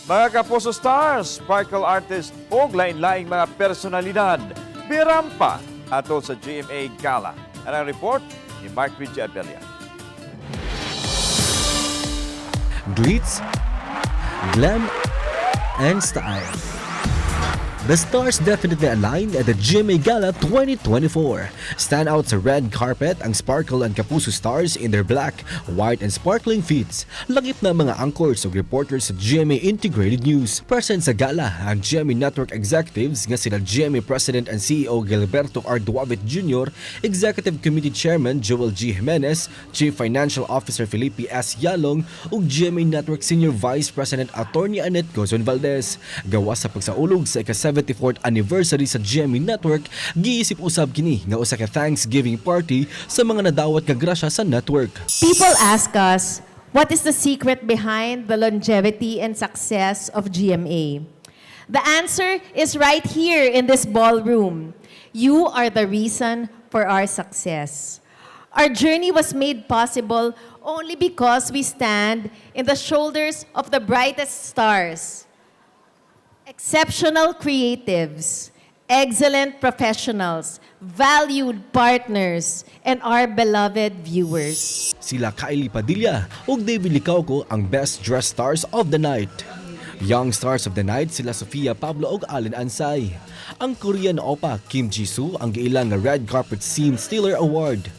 Mga Kapuso stars, sparkle artist o lain-laing mga personalidad, mirampa ato sa GMA Gala. Ang report ni Mark Ridge Abella. Glitz, glam, and style. The stars definitely aligned at the GMA Gala 2024. Stand out sa red carpet ang Sparkle and Kapuso stars in their black, white, and sparkling fits. Lakip na mga anchors ug reporters sa GMA Integrated News. Present sa gala ang GMA Network executives nga sila GMA President and CEO Gilberto R. Duavit Jr., Executive Committee Chairman Joel G. Jimenez, Chief Financial Officer Felipe S. Yalong, ug GMA Network Senior Vice President Attorney Annette Gozon Valdez. Gawas sa pagsaulog sa ika-74th anniversary sa GMA Network, giisip usab kini nga usa ka Thanksgiving party sa mga nadawat nga grasya sa network. People ask us, what is the secret behind the longevity and success of GMA? The answer is right here in this ballroom. You are the reason for our success. Our journey was made possible only because we stand in the shoulders of the brightest stars, exceptional creatives, excellent professionals, valued partners, and our beloved viewers. Sila Kylie Padilla ug David Licauco ang best dressed stars of the night. Young stars of the night sila Sofia Pablo ug Allen Ansay. Ang Korean oppa Kim Jisoo ang giilang nga Red Carpet Scene Stealer Award.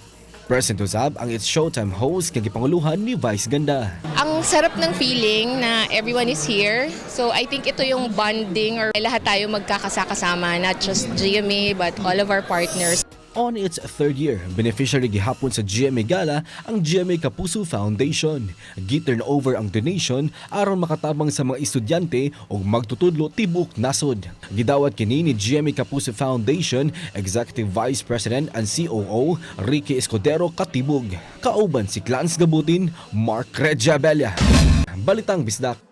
Present usab ang It's Showtime host nga gipanguluhan ni Vice Ganda. Ang sarap ng feeling na everyone is here. So I think ito yung bonding or lahat tayo magkakasakasama, not just GMA but all of our partners. On its third year, beneficiary gihapon sa GMA Gala ang GMA Kapuso Foundation. Gi-turn over ang donation aron makatabang sa mga estudyante ug magtutudlo tibuok nasod. Gidawat kini ni GMA Kapuso Foundation Executive Vice President and COO Ricky Escudero Katibog. Kauban si Clans Gabutin, Mark Regia Bella. Balitang Bisdak.